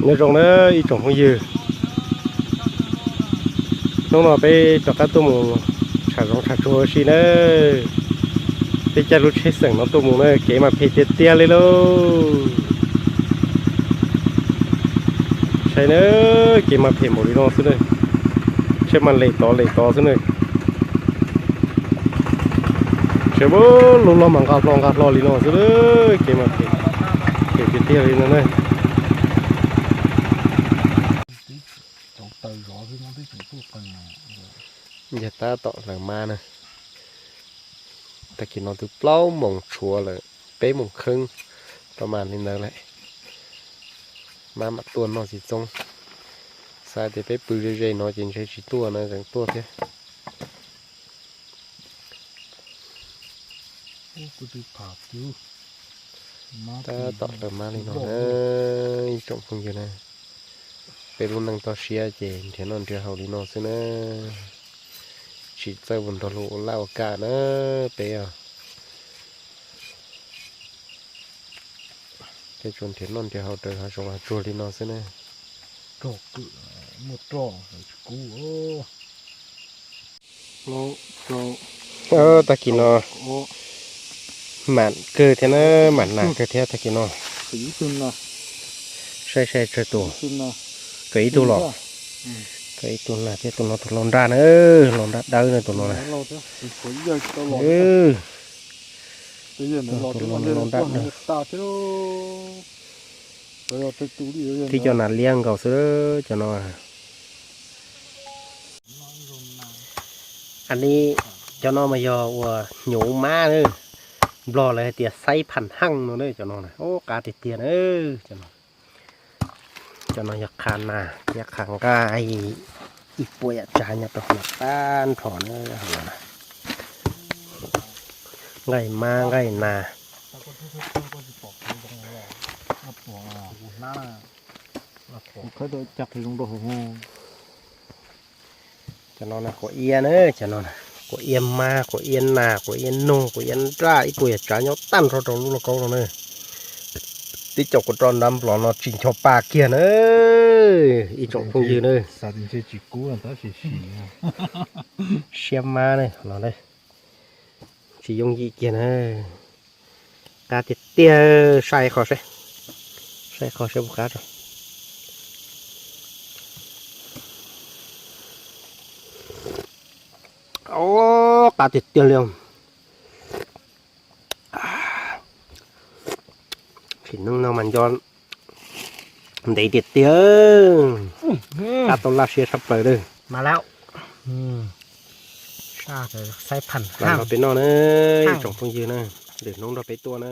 Nyob zoo na ib tsoom phooj ywg, hnub no peb rov qab tuaj mus tsham zoov tsham tsuag ua si na. Peb caij lub tsheb xeem no tuaj mus na, kev mas phem tiag tiag li lauj. Saib na, kev mas phem npaum li no xwb na, tsheb mas lem tod lem tod xwb na. Tsheb lub log mas nqa hlo nqa hlo li no xwb, kev mas phem, phem tiag tiag li no na. Yog tab tom hlawv mab na, tag kis no twb plaub moos tshuav lawm, peb moos kheeb rau mas li ntawd lawm, mab mam tuaj noj txiv txoob. Xav tias peb pw ze ze no ces ntshe tsis tuaj na, tseem tuaj thiab. Tab tom hlawv mab li no na, ib tsoom phooj ywg na. Peb lub neej toj siab ces nrhiav noj nrhiav haus li no xwb na, tsis txawj mus nrog luag ua laj ua kam na peb os. Peb tsuas nrhiav noj nrhiav haus raws hav zoov hav tsuag li no xwb na. Tag kis no mam kawg thiab na, mam nag kawg thiab tag kis no. Saib saib tsawg tus, kawg ib tug los, kawg ib tug nag thiab, tus no tus hlau nraj na, hlau nraj dawb na tus no na. Tus hlau nraj dawb. Tib co nas liab nkaus xwb cov no. Aws, cov no mas yog uas hnyuv mab na, Nplog lawv hais tias xaib pham haj no na, cov no na, ub, qab tiag tiag na. Cov no yog qha nas thiab qha nqaij, ib puas yam tsav nyob rau hauv tag nrho na. Nqaij mab nqaij nas. Cov no na quav iab na, cov no na, quav iab mab, quav iab nas, quav iab noog, quav iab nraj, ib puas yam tsav nyob tag nrho rau lub lauj kaub no na. Tib co kuv rau nrab nplov no tsis ncho pa kiag na, ib tsoom phooj ywg na. Siab mab na, tsis yooj yim kiag na. Qab tiag tiag, saib qho seb, saib qho seb puas qab tso. Ub, qab tiag tiag li. Tsim neej no mas nco ntev tiag tiag. Qab tau laj siab tshaj plaws li. Mas los peb noj na, ib tsoom phooj ywg na, lwm hnub nrog peb tuaj na.